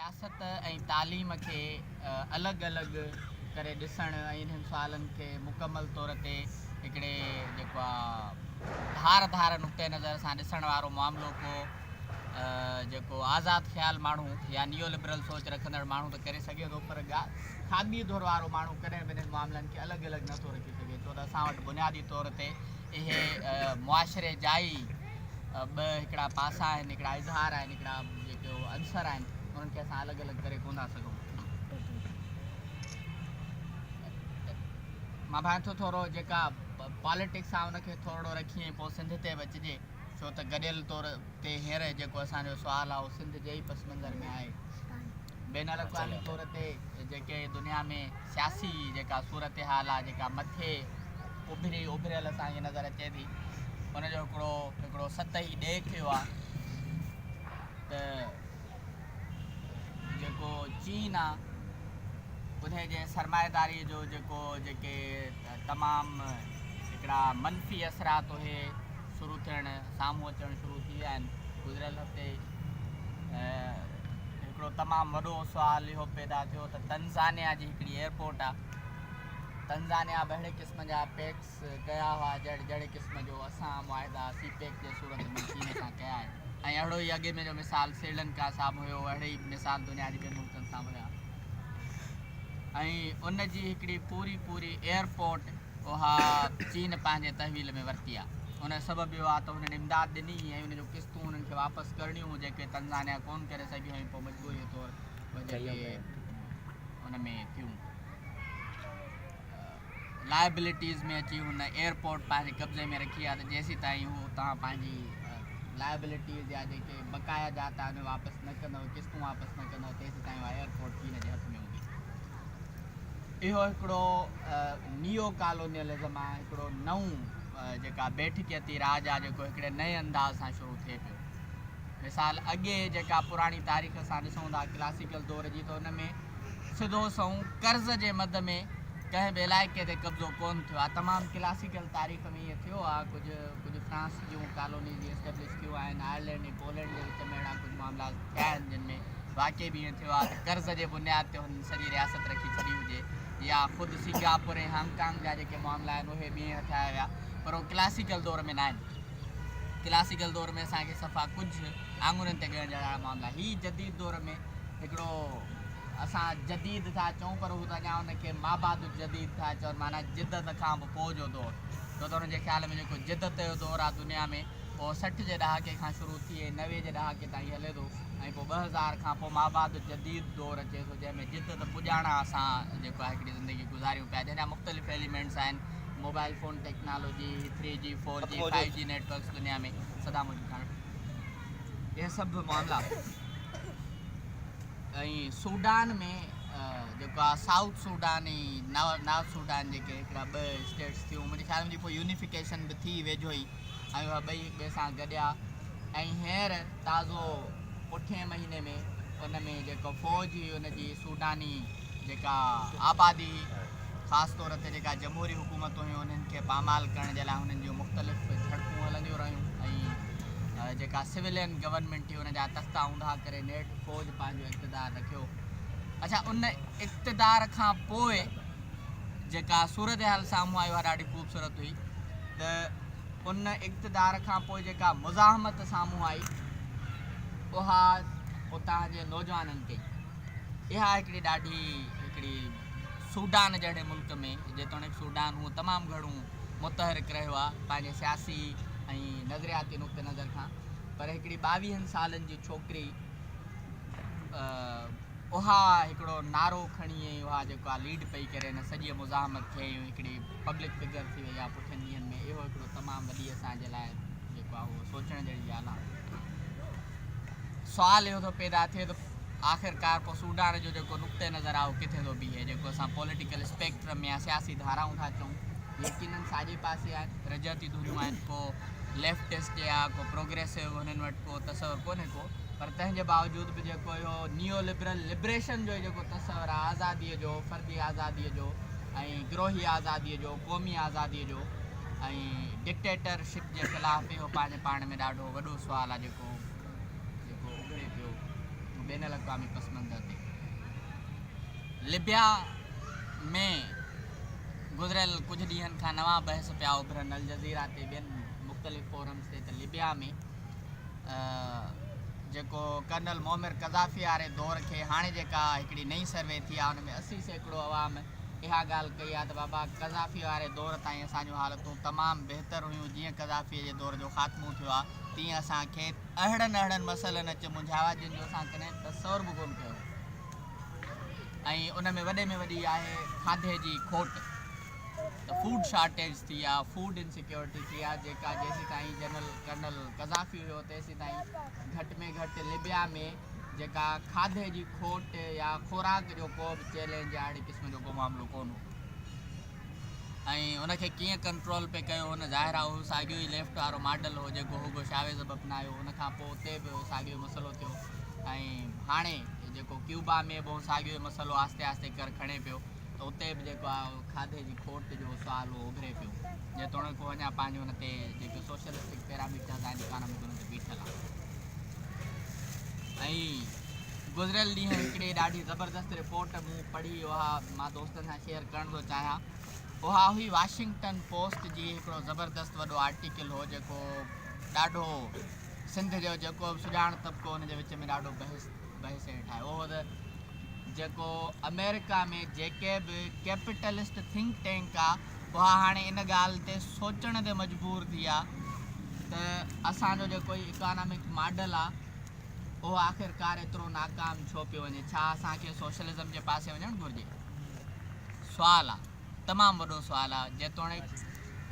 سياست ۽ تعليم کي الڳ الڳ ڪري ڏسڻ ۽ انهن سوالن کي مڪمل طور تي هڪڙي جيڪو آ ڌار ڌار نقطه نظر سان ڏسڻ وارو معاملو ڪو جيڪو آزاد خيال ماڻهو يا نيو لبرل سوچ رکندڙ ماڻهو ته ڪري سگهي ٿو پر کاٻي ڌر وارو ماڻهو ڪڏهن به انهن معاملن کي الڳ الڳ نٿو رکي سگهي ڇو ته اسان وٽ بنيادي طور تي اهي معاشري جا ئي ٻه هڪڙا پاسا آهن، هڪڙا اظهار آهن، هڪڙا جيڪي عنصر آهن، انهن کي اسان الڳ الڳ ڪري ڪونه ٿا سگهون. مان ڀانئين ٿو ٿورو جيڪا پاليٽڪس آهي ان کي ٿورڙو رکي ۽ پوء سنڌ تي به اچجي ڇو ته گڏيل طور تي هينئر جيڪو اسان جو سوال آهي اهو سنڌ جي ئي پس منظر ۾ آهي. بين الاقوامي طور تي جيڪي دنيا ۾ سياسي جيڪا صورتحال آهي جيڪا مٿي اڀري اڀريل اسان کي نظر اچي ٿي ان جو هڪڙو هڪڙو سطحي ڏيک اهو آهي ته جيڪو چين آهي ان جي سرمائيداري جو جيڪو جيڪي تمام هڪڙا منفي اثرات اهي شروع ٿيڻ سامهون اچڻ شروع ٿي ويا آهن. گذريل هفتي هڪڙو تمام وڏو سوال اهو پيدا ٿيو ته تنزانيا جي هڪڙي ايئرپورٽ آهي تنزانيا به اهڙي قسم جا پيڪس ڪيا هئا جهڙي جهڙي قسم جو اسان معاهدا سي پيڪ جي صورت ۾ چين سان ڪيا آهن ۽ اهڙو ئي اڳي ۾ جو مثال سريلنڪا سان به هيو اهڙي ئي مثال دنيا جي ٻين ملڪن سان به هيا ۽ ان جي هڪڙي پوري پوري ايئرپورٽ اها چين پنهنجي تحويل ۾ ورتي آهي. ان جو سبب اهو آهي ته هنن امداد ڏني هئي ۽ ان جون قسطون هنن کي واپس ڪرڻيون هيون جيڪي تنزانيا ڪونه ڪري سگهيو ۽ پوء مجبوريء طور اهي جيڪي ان ۾ ٿيون لائبلٽيز ۾ اچي هن ايئرپورٽ پنهنجي قبضي ۾ رکي آهي ته جيسيتائين هو توهان پنهنجي لائبلٽيز يا جيڪي بقايا جات آهن اهي واپس نه ڪندؤ قسطون واپس نه ڪندؤ تيسيتائين اها ايئرپورٽ چين جي هٿ ۾ هوندي. اهو هڪڙو نيو ڪالونيلزم آهي، هڪڙو نئون جيڪا بيٺڪيتي راڄ آهي جيڪو هڪڙي نئين انداز سان شروع ٿئي پيو. مثال اڳي جيڪا پراڻي تاريخ اسان ڏسون ٿا ڪلاسيڪل دور جي ته ان ۾ سڌو سنئون قرض جي مد ۾ ڪنهن به علائقي تي قبضو ڪونه ٿيو آهي. تمام ڪلاسيڪل تاريخ ۾ ائين ٿيو آهي ڪجهه ڪجهه فرانس جون ڪالونيز جيئن اسٽيبلش ٿيون آهن، آئرلينڊ ۽ پولينڊ جي وچ ۾ اهڙا ڪجهه معاملا ٿيا آهن جن ۾ واقعي به ائين ٿيو آهي ته قرض جي بنياد تي هنن سڄي رياست رکي ڇڏي هجي يا خود سنگاپور ۽ هانگ ڪانگ جا جيڪي معاملا آهن اهي به ائين هٿيايا ويا پر اهي ڪلاسيڪل دور ۾ ناهن. ڪلاسيڪل دور ۾ اسان کي صفا ڪجهه آڱرين تي ڳڻڻ جهڙا معاملا هي جديد دور ۾ هڪڙو اسان جديد ٿا چئون پر هو ته اڃا ان کي مابعد الجديد ٿا چون معنيٰ جدت کان به پوء جو دور ڇو ته هن جي خيال ۾ جيڪو جدت جو دور آهي دنيا ۾ اهو 60 جي ڏهاڪي کان شروع ٿي ۽ 90 جي ڏهاڪي تائين هلي ٿو ۽ پوء 2000 کان پوء مابعد الجديد دور اچي ٿو جنهن ۾ جدت پڄاڻان اسان جيڪو آهي هڪڙي زندگي گذاريون پيا جنهن جا مختلف ايليمينٽس آهن موبائل فون ٽيڪنالوجي، ٿري جي، فور جي، فائيو جي نيٽ ورڪس دنيا ۾ سدا موجود آهن اهي سڀ معاملا ۽ سوڊان ۾ جيڪو آهي سائوٿ سوڊان ۽ نارٿ سوڊان جيڪي هڪڙا ٻه اسٽيٽس ٿيون منهنجي خيال ۾ پوء يونيفڪيشن به ٿي ويجهو ئي ۽ اهي ٻئي هڪ ٻئي سان گڏيا ۽ هينئر تازو پٺئين مهيني ۾ ان ۾ جيڪو فوج هئي ان جي سوڊاني جيڪا آبادي هئي خاص طور تي جيڪا جمهوري حڪومتون هيون انهن کي پامال ڪرڻ جي لاء انهن جون مختلف جهڙپون هلنديون رهيون ۽ جيڪا سويلين گورنمينٽ هئي ان جا تختا اونڌا ڪري نيٺ فوج پنهنجو اقتدار رکيو. اڇا ان اقتدار کان پوء جيڪا صورتحال سامهون آئي اها ڏاڍي خوبصورت هئي ته ان اقتدار کان پوء جيڪا مزاحمت سامهون آئي اها اتان جي نوجوانن ڪئي. اها هڪڙي ڏاڍي هڪڙي سوڊان جهڙي ملڪ ۾ جيتوڻيڪ سوڊان هونء تمام گهڻو متحرڪ رهيو آهي پنهنجي سياسي ۽ نظرياتي نقطه نظر کان پر هڪڙي ٻاويهن سالن جي ڇوڪري اها هڪڙو نعرو کڻي ۽ اها جيڪو آهي ليڊ پئي ڪري ان سڄيء مزاحمت کي ۽ هڪڙي پبلڪ فگر ٿي وئي آهي پٺين ڏينهن ۾ اهو هڪڙو تمام وڏي اسان جي لاء جيڪو آهي اهو سوچڻ جهڙي ڳالهه آهي. سوال اهو ٿو پيدا ٿئي ته آخرڪار پوء سوڊان جو جيڪو نقطه نظر آهي اهو ڪٿي ٿو بيهي جيڪو اسان پوليٽيڪل اسپيڪٽرم يا سياسي ڌارائون ٿا چئون يقينن ساڄي پاسي آهن رجعتي ڌريون آهن ڪو ليفٽسٽ يا ڪو پروگريسو هنن وٽ ڪو تصور ڪونهي ڪو پر تنهن جي باوجود به جيڪو اهو نيو لبرل لبريشن جو جيڪو تصور آهي آزاديء جو فردي آزاديء جو ۽ گروهي آزاديء جو قومي آزاديء جو ۽ ڊڪٽيٽر شپ جي خلاف اهو پنهنجي پاڻ ۾ ڏاڍو وڏو سوال آهي جيڪو جيڪو اڀري پيو. بين الاقوامي پس منظر تي. لبيا ۾ گذريل ڪجهه ڏينهن کان نوان بحث پيا اڀرن الجزيره تي ٻين مختلف فورمز تي ته لبيا ۾ جيڪو ڪرنل معمر قذافي واري دور کي هاڻي جيڪا هڪڙي نئين سروي ٿي آهي ان ۾ 80% عوام اها ڳالهه ڪئي آهي ته بابا قذافي واري دور تائين اسان جون حالتون تمام بهتر هيون جيئن قذافي جي دور جو خاتمو ٿيو آهي تيئن اسان کي اهڙن اهڙن مسئلن اچي منجهايو آهي جن جو اسان ڪڏهن تصور به ڪونه ڪيو هو ۽ ان ۾ وڏي ۾ وڏي آهي کاڌي جي کوٽ ته فوڊ شارٽيج ٿي آ فوڊ انسيڪيورٽي ٿي آ جيڪا جيسيتائين جنرل ڪرنل قذافي هيو تيسيتائين گهٽ ۾ گهٽ لبيا ۾ جيڪا کاڌي جي کوٽ يا خوراڪ جو ڪو به چئلينج يا اهڙي قسم جو ڪو معاملو ڪونه هو ۽ ان کي ڪيئن ڪنٽرول پئي ڪيو هن ظاهر آ اهو ساڳيو ئي ليفٽ وارو ماڊل هو جيڪو هوگو شاويز به اپنايو ان کان پوء اتي به ساڳيو مسئلو ٿيو ۽ هاڻي جيڪو ڪيوبا ۾ به اهو ساڳيو ئي مسئلو آهستي آهستي ڪر کڻي پيو ته اتي به جيڪو آهي کاڌي جي کوٽ جو سوال اهو اڀري پيو جيتوڻيڪ هو اڃا پنهنجو ان تي جيڪي سوشلسٽڪ پيراميٽرز آهن اڪانامڪ ان تي بيٺل آهي ۽ گذريل ڏينهن هڪڙي ڏاڍي زبردست رپورٽ مون پڙهي اها مان دوستن سان شيئر ڪرڻ ٿو چاهيان اها هئي واشنگٽن پوسٽ جي هڪڙو زبردست وڏو آرٽيڪل هو جيڪو ڏاڍو سنڌ جو جيڪو به سڄاڻ طبقو ان جي وچ ۾ ڏاڍو بحث بحث هيٺ آيو اهو ته جيڪو آمريڪا ۾ جيڪي به ڪيپيٽلسٽ ٿنڪ ٽينڪ آ اها هاڻي ان ڳالهه تي سوچڻ تي مجبور ٿي آ ته اسان جو جيڪو هي اڪانامڪ ماڊل آ اهو آخرڪار ايترو ناڪام ڇو پيو وڃي؟ ڇا اسان کي سوشلزم جي پاسي وڃڻ گهرجي؟ سوال آ، تمام وڏو سوال آ، جيتوڻيڪ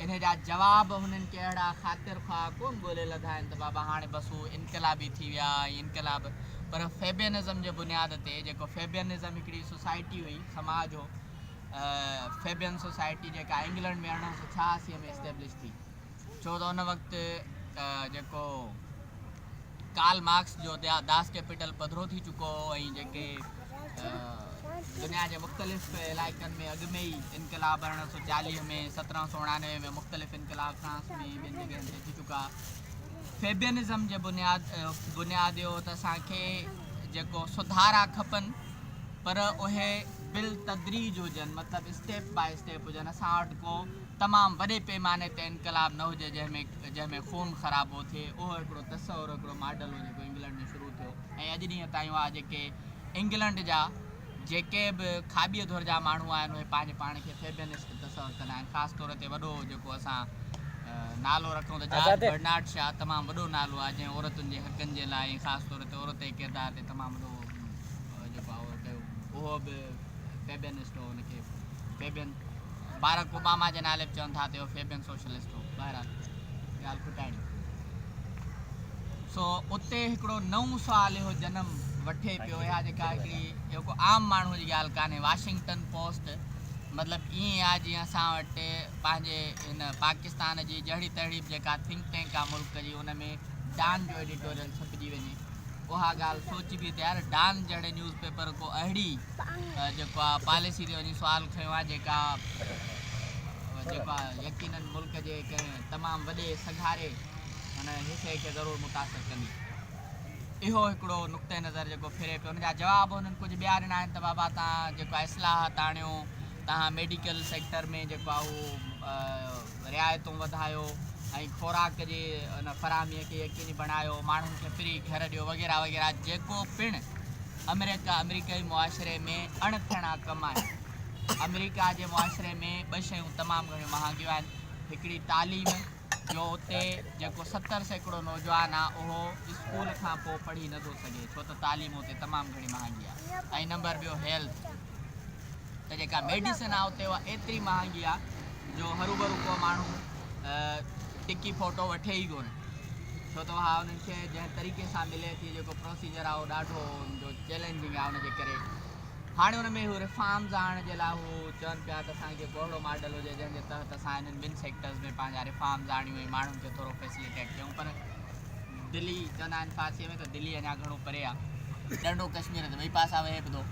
انهي جا جواب هنن ڪي اهڙا خاطر خواهه ڪونه ڳولي لڌا آهن ته بابا هاڻي بس هو انقلابي ٿي ويا ۽ انقلاب پر فيبينزم جي بنياد تي جيڪو فيبينزم هڪڙي سوسائٽي هئي سماج هو فيبين سوسائٽي جيڪا انگلنڊ ۾ 1886 ۾ اسٽيبلش ٿي ڇو ته ان وقت جيڪو ڪارل مارڪس جو داس ڪيپيٽل پڌرو ٿي چڪو هو ۽ جيڪي دنيا جي مختلف علائقن ۾ اڳ ۾ ئي انقلاب 1840 ۾ 1789 ۾ مختلف انقلاب فرانس ۾ ٻين جڳهين تي ٿي چڪا. فيبينزم جي بنياد بنياد اهو ته اسان کي جيڪو سڌارا کپن پر اهي بالتدريج هجن مطلب اسٽيپ باء اسٽيپ هجن اسان وٽ ڪو تمام وڏي پيماني تي انقلاب نه هجي جنهن ۾ جنهن ۾ خون خرابو ٿئي اهو هڪڙو تصور هڪڙو ماڊل هو جيڪو انگلنڊ ۾ شروع ٿيو ۽ اڄ ڏينهن تائين اها جيڪي انگلنڊ جا جيڪي به کاٻيء ڌر جا ماڻهو آهن اهي پنهنجي پاڻ کي فيبينسٽ تصور ڪندا آهن خاص طور تي وڏو جيڪو اسان نالو رکون ته جارج برنارڊ شا تمام وڏو نالو آهي جنهن عورتن جي حقن جي لاء ۽ خاص طور تي عورت جي ڪردار تي تمام وڏو جيڪو آهي اهو ڪيو اهو به فيبينسٽ هو ان کي فيبين بارڪ اوباما جي نالي به چون ٿا ته اهو فيبين سوشلسٽ هو بهرحال ڳالهه کٽائڻي سو اتي هڪڙو نئون سوال اهو جنم وٺي پيو اها جيڪا هڪڙي اهو ڪو عام ماڻهو جي ڳالهه ڪانهي واشنگٽن پوسٽ مطلب ائين آهي جيئن اسان وٽ پنهنجي هن پاڪستان جي جهڙي تهڙي به جيڪا ٿنڪ ٽينڪ آهي ملڪ جي ان ۾ ڊان جو ايڊيٽوريل ڇپجي وڃي اها ڳالهه سوچبي ته يار ڊان جهڙي نيوز پيپر ڪو اهڙي جيڪو آهي پاليسي تي وڃي سوال کنيو آهي جيڪا جيڪو آهي يقينن ملڪ جي ڪنهن تمام وڏي سگهاري ان حصي کي ضرور متاثر ڪندي. اهو هڪڙو نقطه نظر جيڪو ڦري پيو ان جا جواب هنن ڪجهه ٻيا ڏنا آهن ته بابا توهان جيڪو آهي اصلاحات آڻيو توهان ميڊيڪل سيڪٽر ۾ جيڪو آهي اهو رعايتون وڌايو ۽ خوراڪ جي ان فراهمي کي يقيني بڻايو ماڻهن کي فري گهر ڏيو وغيره وغيره جيڪو پڻ آمريڪا آمريڪائي معاشري ۾ اڻ ٿيڻا ڪم آهن آمريڪا جي معاشري ۾ ٻه شيون تمام گهڻيون مهانگيون آهن هڪڙي تعليم جو اتي جيڪو 70% نوجوان آ اهو اسڪول کان پوء پڙهي نه ٿو سگهي ڇو ته تعليم اتي تمام گهڻي مهانگي آ ۽ نمبر ٻيو هيلٿ ته جيڪا ميڊيسن آ اتي اها ايتري مهانگي آ جو هروڀرو ڪو ماڻهو ٽڪي ڦوٽو وٺي ئي ڪونه ڇو ته اها انهن کي جنهن طريقي سان ملي ٿي جيڪو پروسيجر آ اهو ڏاڍو ان جو چئلينجنگ آ ان جي ڪري هاڻي ان ۾ هو ريفارمز آڻڻ جي لاء هو چون پيا ته اسان کي ڪو اهڙو ماڊل هجي جنهن جي تحت اسان انهن ٻن سيڪٽرز ۾ پنهنجا ريفارمز آڻيون ۽ ماڻهن کي ٿورو فيسليٽيٽ ڪيون پر دلي چوندا آهن فارسيء ۾ ته دلي اڃا گهڻو پري آ ڏنڊو ڪشمير تي ٻئي پاسا وهي به ٿو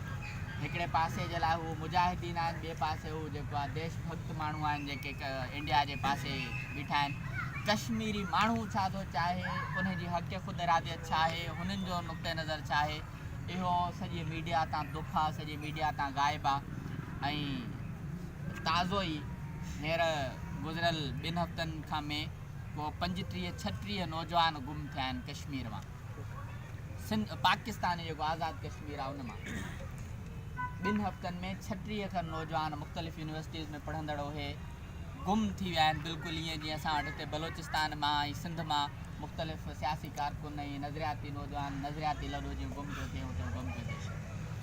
هڪڙي پاسي جي لاء هو مجاهدين آهن ٻئي پاسي هو جيڪو آ ديش ڀڳت ماڻهو آهن جيڪي انڊيا جي پاسي بيٺا آهن ڪشميري ماڻهو ڇا ٿو چاهي انهن جي حق خود اراديت ڇا آهي هنن جو نقطه نظر ڇا آهي. اهو سڄي ميڊيا تان دک آ، سڄي ميڊيا تان غائب آ ۽ تازو ئي هينئر گذريل ٻن هفتن کان ۾ ڪو پنجٽيهه ڇٽيهه نوجوان گم ٿيا آهن ڪشمير مان سنڌ پاڪستان جيڪو آزاد ڪشمير آ ان مان ٻن هفتن ۾ ڇٽيهه کن نوجوان مختلف يونيورسٽيز ۾ پڙهندڙ اهي گم ٿي ويا آهن بلڪل ائين جيئن اسان وٽ هتي بلوچستان مان ۽ سنڌ مان مختلف سياسي ڪارڪن ۽ نظرياتي نوجوان نظرياتي لڏو جيئن گم پيو ٿئي اتي گم پيو ٿئي.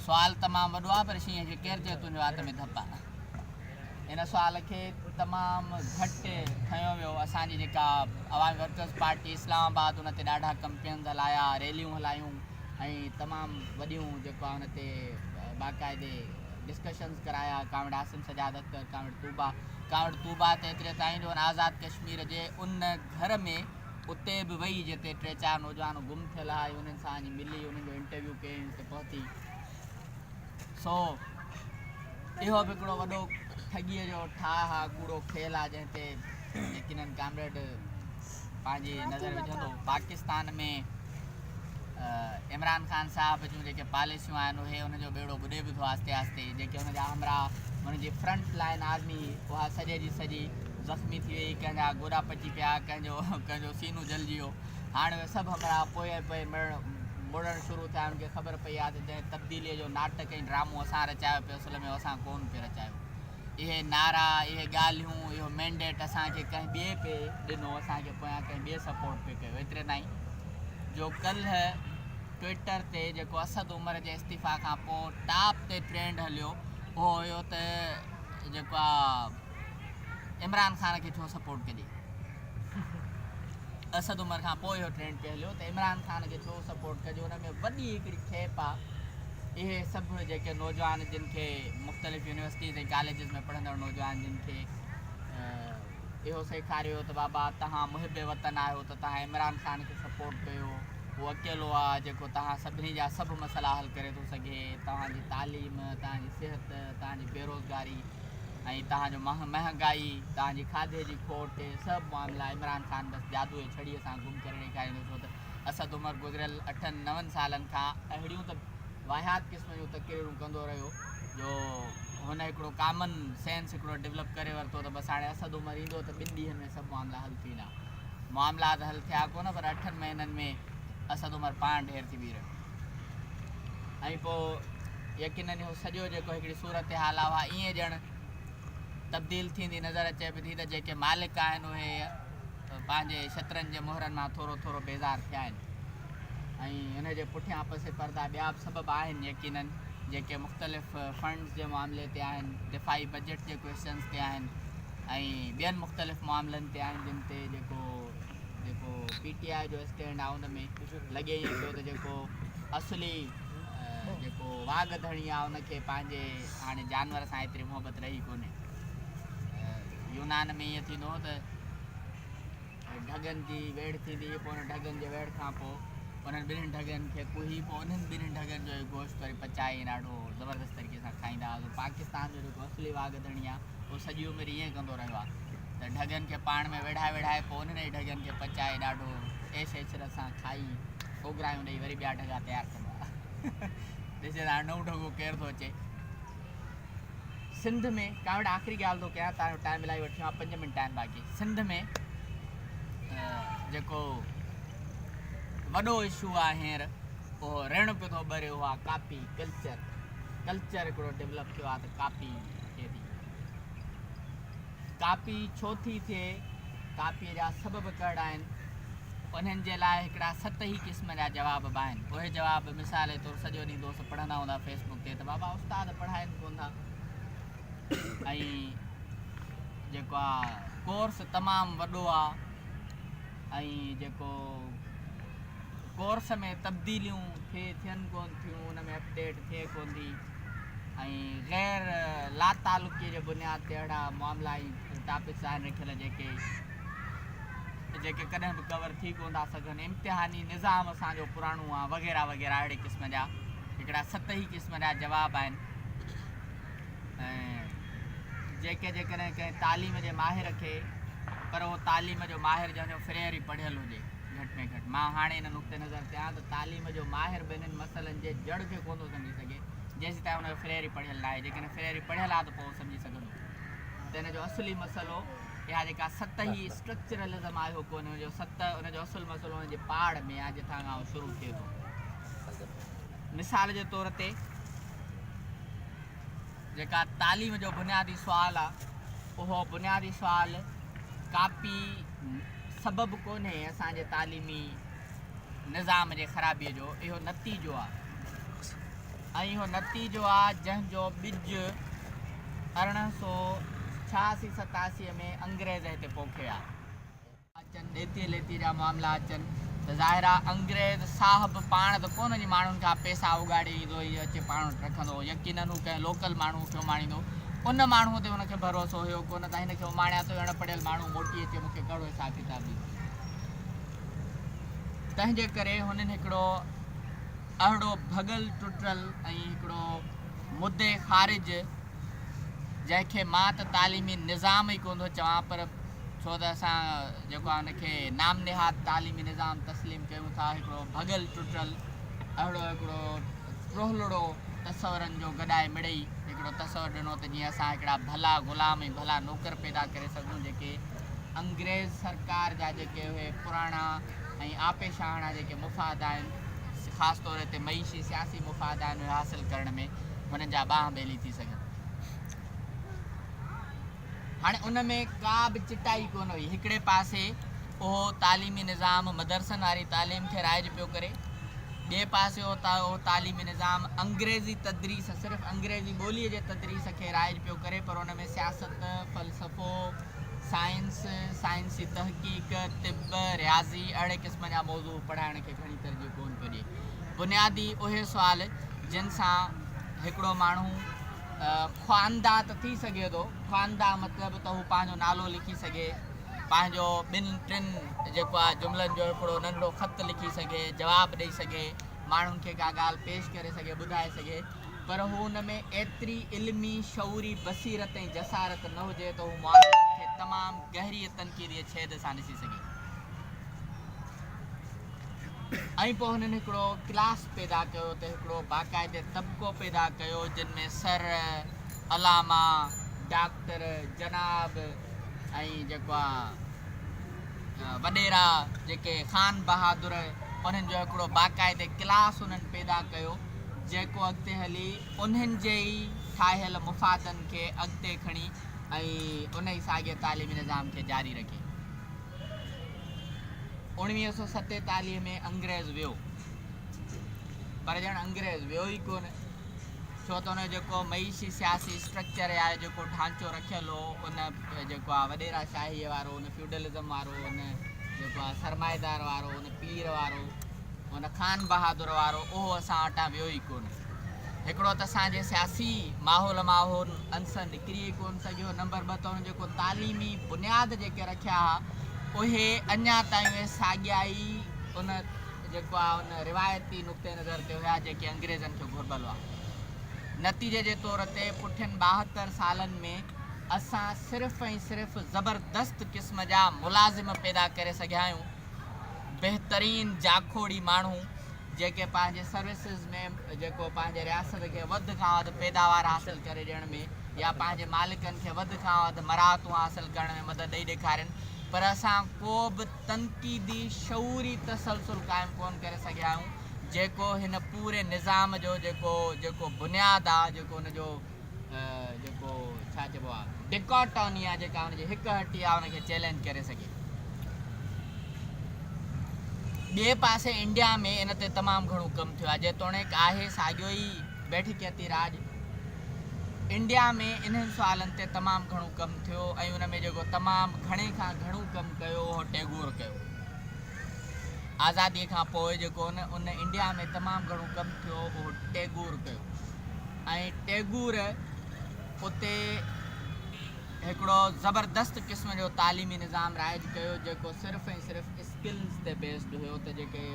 سوال تمام وڏو آهي پر شينهن کي ڪير چيو تنهنجي وات ۾ ڌپ آهي؟ ان سوال کي تمام گهٽ کنيو ويو اسان جي جيڪا عوامي ورڪرز پارٽي اسلام آباد ان تي ڏاڍا ڪمپينز هلايا ريليون هلايون ۽ تمام وڏيون جيڪو آهي ان تي باقاعدي ڊسڪشنز ڪرايا comrade Asim Sajjad Akhtar, comrade Tooba, comrade Tooba ته ايتري تائين جو ان آزاد ڪشمير جي ان گهر ۾ اتي به وئي جتي ٽي چار نوجوان گم ٿيل ها ۽ انهن سان وڃي ملي انهن جو انٽرويو ڪيائين اتي پهتي سو اهو به هڪڙو وڏو ٺڳيء جو ٺاهه آ ڪوڙو کيل آ جنهن تي يقينن ڪامريڊ پنهنجي نظر وجهندو پاڪستان ۾ عمران خان صاحب جون جيڪي پاليسيون آهن اهي ان جو ٻيڙو ٻڏي به ٿو آهستي آهستي جيڪي ان جا همراهه ان جي فرنٽ لائن آرمي اها سڄي جي سڄي زخمي ٿي وئي ڪنهن جا گوڏا پچي پيا ڪنهن جو ڪنهن جو سينو جلجي ويو هاڻ اهي سڀ همراهه پوء ۽ پوء مڙڻ مڙڻ شروع ٿيا انهن کي خبر پئي آهي ته جنهن تبديليء جو ناٽڪ ۽ ڊرامو اسان رچايو پيو اصل ۾ اسان ڪونه پئي رچايو اهي نعرا اهي ڳالهيون اهو مينڊيٽ اسان کي ڪنهن ٻئي پئي ڏنو اسان کي پويان ڪنهن ٻئي سپورٽ پئي ڪيو ايتري تائين جو ڪلهه ٽوئٽر تي جيڪو اسد عمر جي استعيفا کان پوء ٽاپ تي ٽرينڊ هليو اهو هيو ته جيڪو آ عمران خان کي ڇو سپورٽ ڪجي اسد عمر کان پوء اهو ٽرينڊ پئي هليو ته عمران خان کي ڇو سپورٽ ڪجي ان ۾ وڏي هڪڙي کيپ آ اهي سڀ جيڪي نوجوان جن کي مختلف يونيورسٽيز ۽ ڪاليجز ۾ پڙهندڙ نوجوان جن کي اهو سيکاريو ته بابا توهان محب وطن آهيو ته توهان عمران خان کي سپورٽ ڪيو هو اڪيلو آ جيڪو توهان سڀني جا سڀ مسئلا حل ڪري ٿو سگهي توهان جي تعليم توهان جي صحت توهان جي بيروزگاري ۽ توهان جو مهانگائي توهان جي کاڌي جي کوٽ سڀ معاملا عمران خان بس جادو جي ڇڙي سان گم ڪري ڏيکاريندو ڇو ته اسد عمر گذريل اٺن نون سالن کان اهڙيون ته واهيات قسم جون تقريرون ڪندو رهيو جو هن هڪڙو ڪامن سينس هڪڙو ڊولپ ڪري ورتو ته بس هاڻي اسد عمر ايندو ته ٻن ڏينهن ۾ سڀ معاملا حل ٿي ويندا. معاملا ته حل ٿيا ڪونه پر اٺن مهينن ۾ اسد عمر پاڻ ڍير ٿي بيهي رهيو ۽ پوء يقينن اهو سڄو جيڪو هڪڙي صورتحال آهي اها ائين ڄڻ تبديل ٿيندي نظر اچي پئي ٿي ته جيڪي مالڪ آهن اهي پنهنجي شطرنج جي مهرن مان ٿورو ٿورو بيزار ٿيا آهن. ۽ ان جي پٺيان پس پرده ٻيا به سبب آهن يقينن جيڪي مختلف فنڊز جي معاملي تي آهن، دفاعي بجيٽ جي ڪويسچنز تي آهن ۽ ٻين مختلف معاملن تي آهن جن تي جيڪو جيڪو پي ٽي آء جو اسٽينڊ آهي ان ۾ لڳي ائين پيو ته جيڪو اصلي جيڪو واڳ ڌڻي آهي ان کي پنهنجي هاڻي جانور سان ايتري محبت رهي ڪونهي يونان ۾ ائين ٿيندو هو ته ڍڳن جي ويڙهه ٿيندي هئي، پوء انهن ڍڳن جي ويڙهه کان پوء انهن ٻنهين ڍڳن کي ڪوهي پوء انهن ٻنهين ڍڳن جو ئي گوشت وري پچائي ۽ ڏاڍو زبردست طريقي سان کائيندا هئا. سو پاڪستان جو جيڪو اصلي واڳ ڌڻي آهي اهو سڄي عمر ائين ڪندو رهيو آهي ته ڍڳن کي پاڻ ۾ ويڙهائي ويڙهائي پوء انهن ئي ڍڳن کي پچائي ڏاڍو عيش عشرت سان کائي اوڳرايون ڏئي وري ٻيا ڍڳا تيار ڪندو آهي. ڏسجي ته هاڻي نئون ڍڳو ڪير ٿو اچي. سنڌ ۾ ڪامريڊ آخري ڳالهه ٿو ڪيان تان جو ٽائيم الاهي وٺي ويو آهيان پنج منٽ آهن باقي سنڌ ۾ جيڪو وڏو اشو آهي هينئر اهو رڻ پيو ٿو ٻري اهو آهي ڪاپي ڪلچر ڪلچر هڪڙو ڊولپ ٿيو آهي ته ڪاپي ٿئي ٿي ڪاپي ڇو ٿي ٿئي ڪاپي جا سبب ڪهڙا آهن انهن جي لاء هڪڙا سطحي قسم جا جواب به آهن. اهي جواب مثال طور سڄو ڏينهن دوست پڙهندا هوندا فيس بڪ تي ته بابا استاد پڙهائين ڪونه ٿا ۽ جيڪو آ ڪورس تمام وڏو آ ۽ جيڪو ڪورس ۾ تبديليون ٿئي ٿين ڪونه ٿيون ان ۾ اپڊيٽ ٿئي ڪونه ٿي ۽ غير لاتعلقي جي بنياد تي اهڙا معاملا ۽ ٽاپڪس آهن رکيل جيڪي جيڪي ڪڏهن به ڪور ٿي ڪونه ٿا سگهن، امتحاني نظام اسان جو پراڻو آ وغيره وغيره اهڙي قسم جا هڪڙا سطحي قسم جا جواب آهن ۽ جيڪي جيڪڏهن ڪنهن تعليم جي ماهر کي پر اهو تعليم جو ماهر جنهن جو فريئر ئي پڙهيل هجي گهٽ ۾ گهٽ مان هاڻي ان نقطي نظر تي آهيان ته تعليم جو ماهر به انهن مسئلن جي جڙ کي ڪونه ٿو سمجهي سگهي جيسيتائين ان جو فريري پڙهيل ناهي. جيڪڏهن فريري پڙهيل آهي ته پوء هو سمجهي سگهندو ته ان جو اصلي مسئلو اها جيڪا سطحي اسٽرڪچرلزم آهي اهو ڪونهي ان جو سطح ان جو اصل مسئلو ان جي پاڙ ۾ آهي جتان کان اهو شروع ٿئي ٿو. مثال جي طور تي جيڪا تعليم جو بنيادي سوال آهي اهو بنيادي سوال ڪاپي سبب ڪونهي اسان جي تعليمي نظام جي خرابي جو اهو نتيجو آهي ۽ اهو نتيجو آهي جنهن جو ٻج 1886 87 ۾ انگريز هتي پوکي ويا. اچن، ڏيتي ليتي جا معاملا اچن ته ظاهر آ انگريز صاحب پاڻ ته ڪونه وڃي ماڻهن کان پئسا اوڳاڙي ايندو ۽ اچي پاڻ وٽ رکندو هو، يقينن هو ڪنهن لوڪل ماڻهوء کي اماڻيندو، ان ماڻهوء تي هن کي ڀروسو هيو ڪونه ته هن کي اماڻيان ٿو اڻ پڙهيل ماڻهو موٽي اچي مون کي ڪهڙو حساب ڪتاب ڏيندو. تنهن جي ڪري هنن هڪڙو اهڙو ڀڳل ٽٽل ۽ هڪڙو مدي خارج جنهن کي مان ته تعليمي نظام ئي ڪونه ٿو چوان پر ڇو ته اسان جيڪو آهي ان کي نام نهاد تعليمي نظام تسليم ڪيون ٿا هڪڙو ڀڳل ٽٽل اهڙو هڪڙو ٽوهلڙو تصورن جو گڏائي مڙئي هڪڙو تصور ڏنو ته جيئن اسان هڪڙا ڀلا غلام ۽ ڀلا نوڪر پيدا ڪري سگهون جيڪي انگريز سرڪار جا جيڪي اهي پراڻا ۽ آپي شاهاڻا جيڪي مفاد آهن خاص طور تي معيشي سياسي مفاد آهن اهي حاصل ڪرڻ ۾ هنن جا ٻانهن ٻيلي ٿي سگهن. هاڻي ان ۾ ڪا به چٽائي ڪونه هئي. هڪڙي پاسي اهو تعليمي نظام مدرسن واري تعليم کي رائج پيو ڪري، ٻئي پاسي اهو تعليمي نظام انگريزي تدريس، صرف انگريزي ٻوليء جي تدريس کي رائج پيو ڪري، پر ان ۾ سياست، فلسفو، سائنس، سائنسي تحقيق، طب، رياضي اهڙي قسم جا موضوع پڙهائڻ کي گهڻي ترجيح ڪونه پيو ڏئي. بنيادي اهي سوال جن سان هڪڙو ماڻهو خوانده ته ٿي سگهي ٿو، خوانده مطلب ته هو پنهنجو نالو لکي سگهي، پنهنجو ٻن ٽن جيڪو آهي جملن جو هڪڙو ننڍڙو خط لکي سگهي، جواب ڏئي سگهي، ماڻهن کي ڪا ڳالهه پيش ڪري سگهي، ٻڌائي سگهي، پر هو ان ۾ ايتري علمي، شعوري بصيرت ۽ جسارت نه هجي ته هو معاملن کي تمام گهريء تنقيديء ڇيد سان ڏسي سگهي. ۽ پوء هنن هڪڙو ڪلاس پيدا ڪيو ته هڪڙو باقاعدي طبقو پيدا ڪيو جن ۾ سر، علامه، ڊاڪٽر، جناب ۽ جيڪو آ وڏيرا جيڪي خان بهادر انهن جو هڪڙو باقاعدي ڪلاس انهن پيدا ڪيو جيڪو اڳتي هلي انهن جي ئي ٺاهيل مفادن کي اڳتي کڻي ۽ انهي ساڳئي تعليمي نظام کي جاري رکي. 1947 ۾ انگريز ويو پر ڄڻ انگريز ويو ئي ڪونه ڇو ته ان جو جيڪو معيشي سياسي اسٽرڪچر يا جيڪو ڍانچو رکيل هو ان جيڪو آ وڏيرا شاهي وارو ان فيوڊلزم وارو ان جيڪو آ سرمائيدار وارو ان پير وارو ان خان بهادر وارو اهو اسان وٽان ويو ئي ڪونه. هڪڙو ته اسان جي سياسي ماحول مان اهو عنصر نڪري ئي ڪونه سگهيو، نمبر ٻه ته انهن جيڪو تعليمي بنياد جيڪي رکيا ها اهي اڃا تائين اهي ساڳيا ئي ان جيڪو آهي ان روايتي نقطه نظر تي هيا جيڪي انگريزن کي گهربل هئا. نتيجي جي طور تي پٺين 72 سالن ۾ اسان صرف ۽ صرف زبردست قسم جا ملازم پيدا ڪري سگهيا آهيون، بهترين جاکوڙي ماڻهو جيڪي پنهنجي سروسز ۾ جيڪو پنهنجي رياست کي وڌ کان وڌ پيداوار حاصل ڪري ڏيڻ ۾ يا پنهنجي مالڪن کي وڌ کان وڌ مراعتون حاصل ڪرڻ ۾ مدد ڏئي ڏيکارين پر اسان ڪو به تنقيدي شعوري تسلسل قائم ڪونه ڪري سگهيا آهيون جيڪو هن پوري نظام جو جيڪو جيڪو بنياد آ جيڪو ان جو جيڪو ڇا چئبو آ ڊڪاٽاني آ جيڪا ان جي هڪ هٽي آ ان کي چئلينج ڪري سگهي. ٻئي پاسي انڊيا ۾ ان تي تمام گهڻو ڪم ٿيو آهي جيتوڻيڪ آهي ساڳيو ئي بيٺڪيتي راڄ. انڊيا ۾ انهن سوالن تي تمام گهڻو ڪم ٿيو ۽ ان ۾ جيڪو تمام گهڻي کان گهڻو ڪم ڪيو اهو ٽيگور ڪيو. آزادي کان پوء جيڪو ان انڊيا ۾ تمام گهڻو ڪم ٿيو اهو ٽيگور ڪيو ۽ ٽيگور اتي هڪڙو زبردست قسم جو تعليمي نظام رائج ڪيو جيڪو صرف ۽ صرف اسڪلز تي بيسڊ هيو ته جيڪي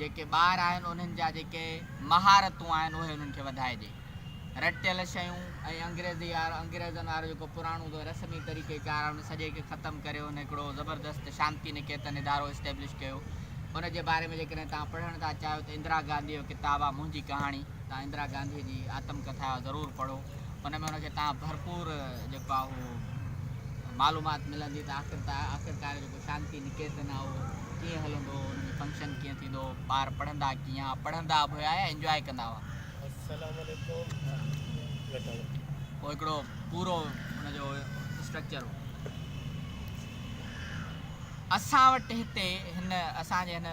جيڪي ٻار آهن انهن جا جيڪي مهارتون آهن اهي انهن کي وڌائجي رٽيل شيون ۽ انگريزي وارو انگريزن وارو جيڪو پراڻو رسمي طريقي ڪار آهي ان سڄي کي ختم ڪري ان هڪڙو زبردست شانتي نڪيتن ادارو اسٽيبلش ڪيو. ان جي باري ۾ جيڪڏهن توهان پڙهڻ ٿا چاهيو ته اندرا گانڌيء جو ڪتاب آهي منهنجي ڪهاڻي. توهان اندرا گانڌيء جي آتم ڪٿا ضرور پڙهو. ان ۾ ان کي توهان ڀرپور جيڪو آهي اهو معلومات ملندي ته آخر ته آخرڪار جيڪو شانتي نڪيتن آهي اهو ڪيئن هلندو هو، ان ۾ فنڪشن ڪيئن ٿيندو هو، ٻار پڙهندا ڪيئن ها، پڙهندا به هيا يا انجواء ڪندا هئا. السلام عليڪم. اهو هڪڙو پورو ان جو اسٽرڪچر هو. اسان وٽ هتي هن اسان جي هن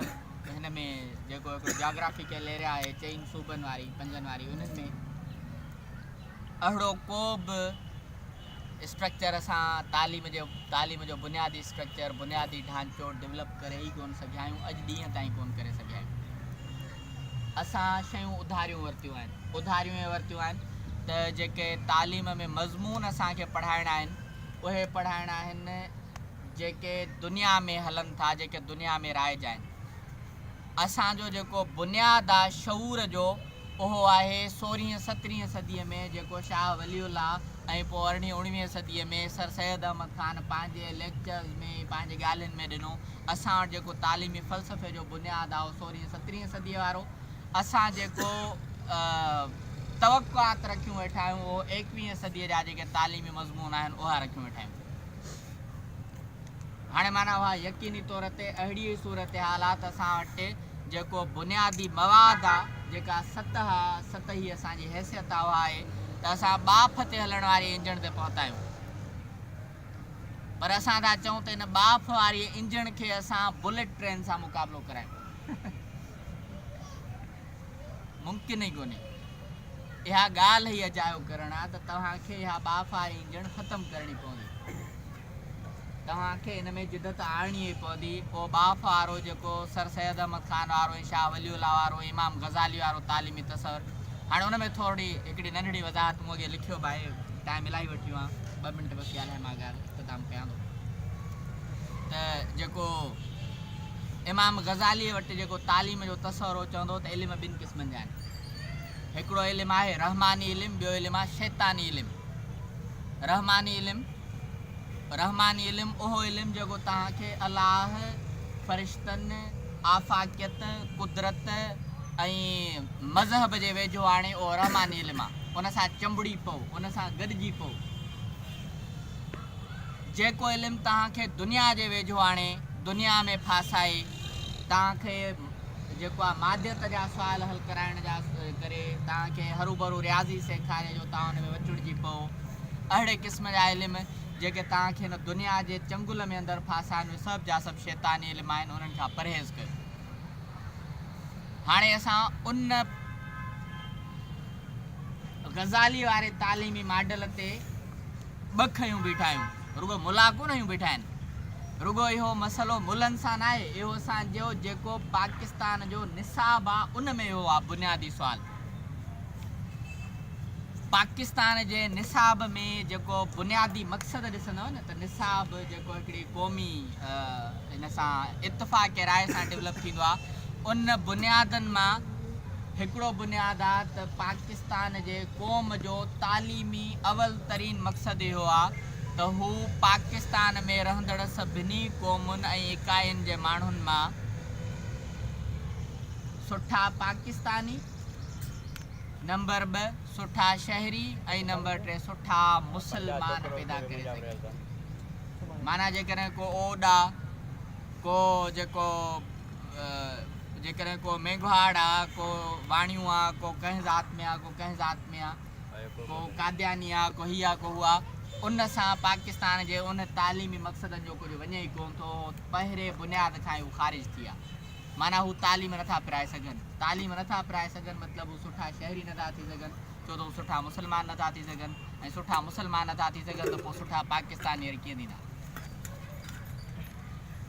هن ۾ جيڪو هڪڙو جاگرافيڪل ايريا آهي چئن صوبن واري پنجن واري انهن ۾ اهڙو ڪو به اسٽرڪچر اسان تعليم جي تعليم جو بنيادي اسٽرڪچر بنيادي ڍانچو ڊولپ ڪري ئي ڪون سگهيا آهيون اڄ ڏينهن تائين ڪون ڪري سگهيا آهيون اسان شيون اڌاريون ورتيون آهن اڌاريون ائين ورتيون آهن ته جيڪي تعليم ۾ مضمون اسان کي پڙهائڻا آهن اهي پڙهائڻا آهن جيڪي دنيا ۾ هلن ٿا، جيڪي دنيا ۾ رائج آهن. اسان جو جيڪو بنياد آ شعور جو اهو آهي سورهين سترهين صديء ۾ جيڪو شاهه ولي الله ۽ پوء ارڙهين اڻويهين صديء ۾ سر سيد احمد خان پنهنجي ليڪچرز ۾ پنهنجي ڳالهين ۾ ڏنو. اسان وٽ جيڪو تعليمي فلسفي جو بنياد آ اهو سورهين سترهين صديء وارو. اسان جيڪو توقعات رکيون ويٺا آهيون اهو ايڪويهين صديء جا جيڪي تعليمي مضمون آهن اها رکيون ويٺا آهيون. هاڻي معنيٰ اها يقيني طور تي اهڙي ئي صورتحال آ ته اسان وٽ جيڪو بنيادي مواد آ، جيڪا سطح آ، سطحي اسان جي حيثيت آ اها آهي ته اسان ٻاڦ تي هلڻ واري انجڻ تي پهتا آهيون. پر اسان ٿا چئون ته ان ٻاڦ واري انجڻ کي اسان بليٽ ٽرين سان مقابلو ڪرايون. ممڪن ئي ڪونهي. اها ڳالهه ئي اجايو ڪرڻ آ ته توهان کي اها ٻاڦ واري انجڻ ختم ڪرڻي پوندي. توهان کي ان ۾ جدت آڻڻي ئي پوندي. اهو ٻاڦ وارو جيڪو سر سيد احمد خان وارو ۽ شاهه ولي الله وارو ۽ امام غزالي وارو تعليمي تصور هاڻي ان ۾ ٿورڙي هڪڙي ننڍڙي وضاحت مون اڳي لکيو به آهي ٽائيم الاهي وٺي ويو آهيان ٻه منٽ بس ڳالهائي مان ڳالهه اختتام ڪيان ٿو ته جيڪو امام غزاليء وٽ جيڪو تعليم جو تصور هو چوندو هو ته علم ٻن قسمن جا آهن. هڪڙو علم آهي رحماني علم ٻيو علم آهي شيطاني علم. رحماني علم، رحماني علم اهو علم جيڪو توهان کي الله، فرشتن، آفاقيت، قدرت ۽ مذهب جي ويجهو آڻي اهو رحماني علم آهي. ان سان چنبڙي پئو، ان سان گڏجي پئو. جيڪو علم توهان کي دنيا جي ويجهو آڻي، دنيا ۾ ڦاسائي، توهان کي جيڪو آهي ماديت جا سوال حل ڪرائڻ جا ڪري، توهان کي هروڀرو رياضي سيکاري جو توهان ان ۾ وچڙجي پئو، اهڙي قسم جا علم جيڪي توهان کي هن دنيا جي چنگل ۾ اندر ڦاسائن اهي سڀ جا سڀ شيطاني علم آهن انهن کان پرهيز ڪيو. هاڻي اسان ان غزالي واري تعليمي ماڊل تي ٻه کنيون بيٺا آهيون. رڳو ملا ڪونه هيون بيٺا آهن. رڳو اهو مسئلو ملن سان ناهي، اهو اسان جو جيڪو پاڪستان جو نصاب آ ان ۾ اهو آ بنيادي سوال. پاڪستان جي نصاب ۾ جيڪو بنيادي مقصد ڏسندؤ نه ته نصاب جيڪو هڪڙي قومي ان سان اتفاق راء سان ڊولپ ٿيندو آ ان بنيادن مان هڪڙو بنياد آ ته پاڪستان جي قوم جو تعليمي اول ترين مقصد اهو آ ته هو پاڪستان ۾ رهندڙ سڀني قومن ۽ اڪائين جي ماڻهن مان سٺا پاڪستاني، نمبر ٻه سٺا شهري ۽ نمبر ٽي سٺا مسلمان پيدا ڪري سگهي. معنيٰ جيڪڏهن ڪو اوڏ آ، ڪو جيڪو جيڪڏهن ڪو مينگهواڙ آ، ڪو واڻيون آ، ڪو ڪنهن ذات ۾ آ، ڪو ڪنهن ذات ۾ آ، ڪو قادياني آ، ڪو هي آ، ڪو هو آ، ان سان پاڪستان جي ان تعليمي مقصدن جو ڪجهه وڃي ئي ڪونه ٿو، پهرين بنياد کان ئي هو خارج ٿي ويا. معنيٰ هو تعليم نٿا پرائي سگهن. تعليم نٿا پرائي سگهن مطلب هو سٺا شهري نٿا ٿي سگهن، ڇو ته هو سٺا مسلمان نٿا ٿي سگهن ۽ سٺا مسلمان نٿا ٿي سگهن ته پوء سٺا پاڪستاني وري ڪيئن ٿيندا؟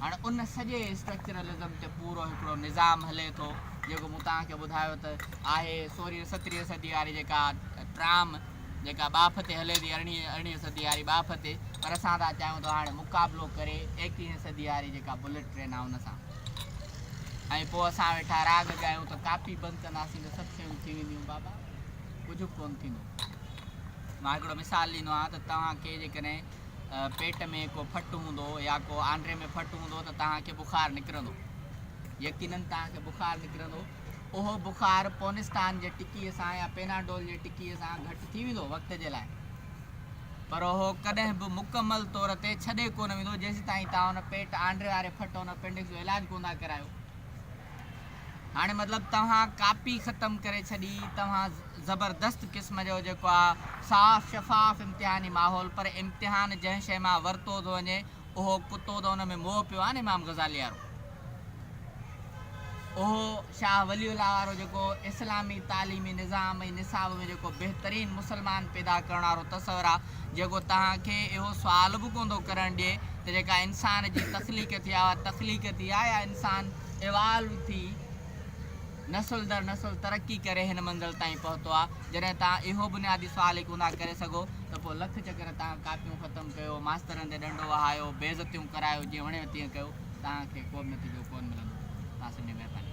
هاڻ ان سڄي اسٽرڪچرلزم تي پورو هڪڙو نظام هلي ٿو جيڪو مون توهان کي ٻڌايو ته آهي سورهين سترهين صدي واري جيڪا ٽرام جيڪا ٻاڦ تي هلي ٿي ارڙهين ارڙهين صدي واري ٻاڦ تي پر اسان ٿا چاهيون ته هاڻي مقابلو ڪري ايڪويهين صدي واري جيڪا بلٽ ٽرين آهي ان سان ۽ پوء اسان ويٺا راڳ ڳايون ته ڪاپي بند ڪنداسين ته سڀ شيون ٿي وينديون بابا. ڪجهه به ڪونه ٿيندو. مان هڪڙو مثال ڏيندو آهيان ته توهان کي جيڪڏهن پيٽ ۾ ڪو ڦٽ هوندو يا ڪو آنڊري ۾ ڦٽ هوندو ته توهان کي بخار نڪرندو. يقينن توهان کي بخار نڪرندو. اهو بخار پونستان جي ٽڪيء سان يا پيناڊول جي ٽڪيء سان گهٽ ٿي ويندو وقت جي لاء پر اهو ڪڏهن به مڪمل طور تي ڇڏي ڪونه ويندو جيسيتائين توهان ان پيٽ آنڊري واري ڦٽ ان اپينڊڪس جو علاج ڪونه ٿا ڪرايو. هاڻي مطلب توهان ڪاپي ختم ڪري ڇڏي، توهان زبردست قسم جو جيڪو آ صاف شفاف امتحاني ماحول پر امتحان جنهن شيء مان ورتو ٿو وڃي اهو ڪتو ته ان ۾ موهه پيو آ نه امام غزالي وارو اهو شاهه ولي الله وارو جيڪو اسلامي تعليمي نظام ۽ نصاب ۾ جيڪو بهترين مسلمان پيدا ڪرڻ وارو تصور آ جيڪو توهان کي اهو سوال به ڪونه ٿو ڪرڻ ڏئي ته جيڪا انسان جي تخليق ٿي آ اها تخليق ٿي آ يا انسان ايوالو ٿي نسل در نسل ترقي ڪري هن منزل تائين پهتو آ. جڏهن توهان اهو بنيادي سوال ئي ڪونه ٿا ڪري سگهو ته پوء لک چڪر توهان ڪاپيون ختم ڪيو، ماسترن تي ڏنڊو وهايو، بيعزتيون ڪرايو، جيئن وڻيو تيئن ڪيو، توهان کي ڪو به نتيجو ڪونه ملندو. توهان سڀني جي مهرباني.